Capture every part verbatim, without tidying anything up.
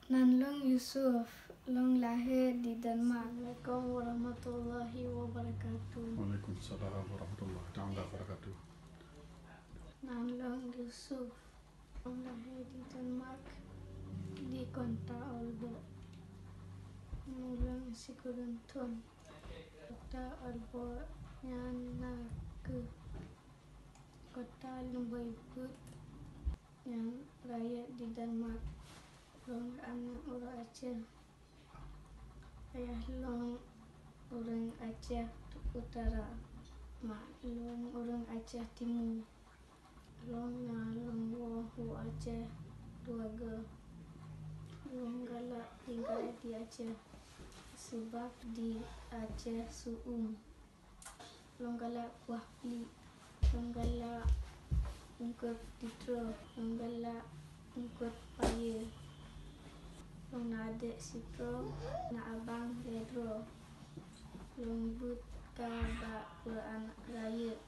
Nan lôn Yusuf, lôn lahé di Denmark. Assalamualaikum warahmatullahi wabarakatuh. Waalaikumsalam warahmatullahi taala wabarakatuh. Nan lôn Yusuf, lôn lahé di Denmark, di kota Aalborg. Umur lôn sikureueng thon. Kota Aalborg nyan na kheueh kota nyang beuet nyang rayeuk di Denmark. Lôn aneuk ureueng Aceh. Ayah lôn ureueng Aceh Utara, mak lôn ureueng Aceh Timu. Lôn na lôn woe u Aceh dua goe. Lôn galak tinggai di Aceh, seubab di Aceh seu-uem. Lôn galak kuah pliek, lôn galak eungkôt sidroe, lôn galak eungkôt payé. Lôn na adék sidroe, na abang lhée droe. Lôn beuet ka bak Quran Rayeuk.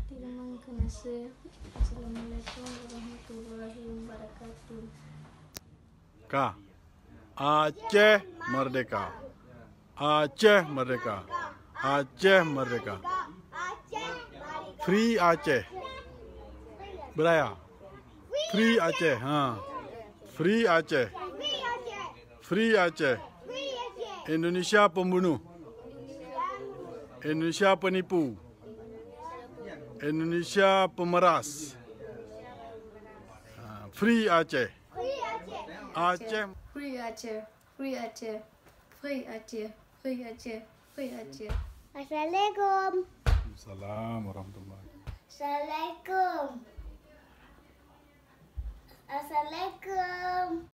Teurimong keunaséh. Assalamualaikum warahmatullahi wabarakatuh. Ka. Aceh merdeka. Aceh merdeka. Aceh merdeka. Free Aceh. Beraya. Free Aceh. Ha. Free Aceh. Free Aceh. Indonesia pembunuh. Indonesia penipu. Indonesia pemeras. Ha. Free Aceh. Aceh. Free Aceh. Free Aceh. Free Aceh. Free Aceh. Free Aceh. Assalamualaikum. Waalaikumsalam warahmatullahi. Assalamualaikum. Assalamualaikum.